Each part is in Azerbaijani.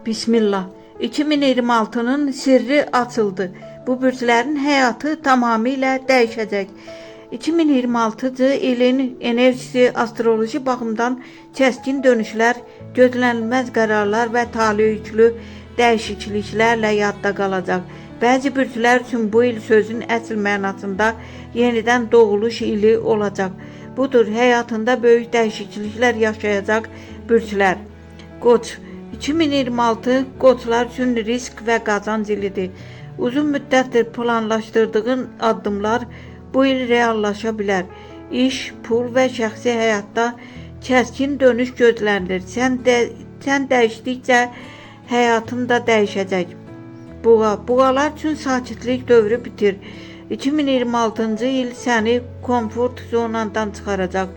Bismillah. 2026-nın sirri açıldı. Bu bürclərin həyatı tamamilə dəyişəcək. 2026-cı ilin enerjisi astroloji baxımdan kəskin dönüşlər, gözlənilməz qərarlar və taleyüklü dəyişikliklərlə yadda qalacaq. Bəzi bürclər üçün bu il sözün əsl mənasında yenidən doğuluş ili olacaq. Budur, həyatında böyük dəyişikliklər yaşayacaq bürclər. Qoç 2026 qoçlar üçün risk və qazanc ilidir. Uzun müddətdir planlaşdırdığın addımlar bu il reallaşa bilər. İş, pul və şəxsi həyatda kəskin dönüş gözlənilir. Sən dəyişdikcə həyatın da dəyişəcək. Buğa, buğalar üçün sakitlik dövrü bitir. 2026-cı il səni komfort zonandan çıxaracaq.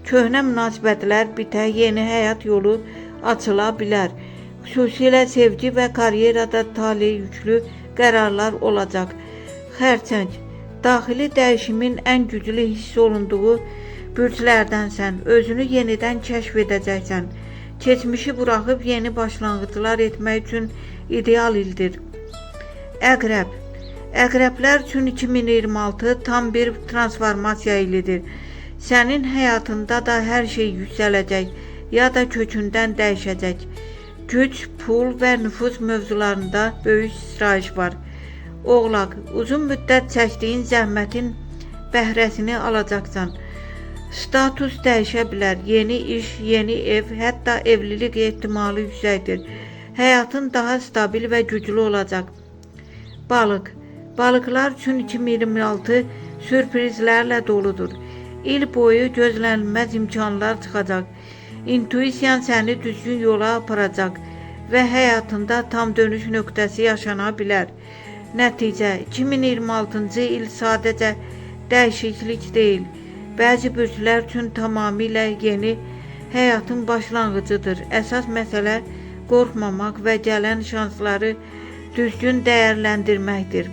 Köhnə münasibətlər bitə, yeni həyat yolu açıla bilər. Xüsusilə sevgi və karyerada taleyüklü qərarlar olacaq. Xərçəng, daxili dəyişimin ən güclü hiss olunduğu bürclərdənsən. Özünü yenidən kəşf edəcəksən. Keçmişi buraxıb yeni başlanğıclar etmək üçün ideal ildir. Əqrəb. Əqrəblər üçün 2026 tam bir transformasiya ilidir. Sənin həyatında da hər şey yüksələcək ya da kökündən dəyişəcək. Güc, pul və nüfuz mövzularında böyük sıçrayış var. Oğlaq, uzun müddət çəkdiyin zəhmətin bəhrəsini alacaqsan. Status dəyişə bilər. Yeni iş, yeni ev, hətta evlilik ehtimalı yüksəkdir. Həyatın daha stabil və güclü olacaq. Balıq. Balıqlar üçün 2026 sürprizlərlə doludur. İl boyu gözlənilməz imkanlar çıxacaq. İntuisiyan səni düzgün yola aparacaq və həyatında tam dönüş nöqtəsi yaşana bilər. Nəticə, 2026-cı il sadəcə dəyişiklik deyil, bəzi bürclər üçün tamamilə yeni həyatın başlanğıcıdır. Əsas məsələ qorxmamaq və gələn şansları düzgün dəyərləndirməkdir.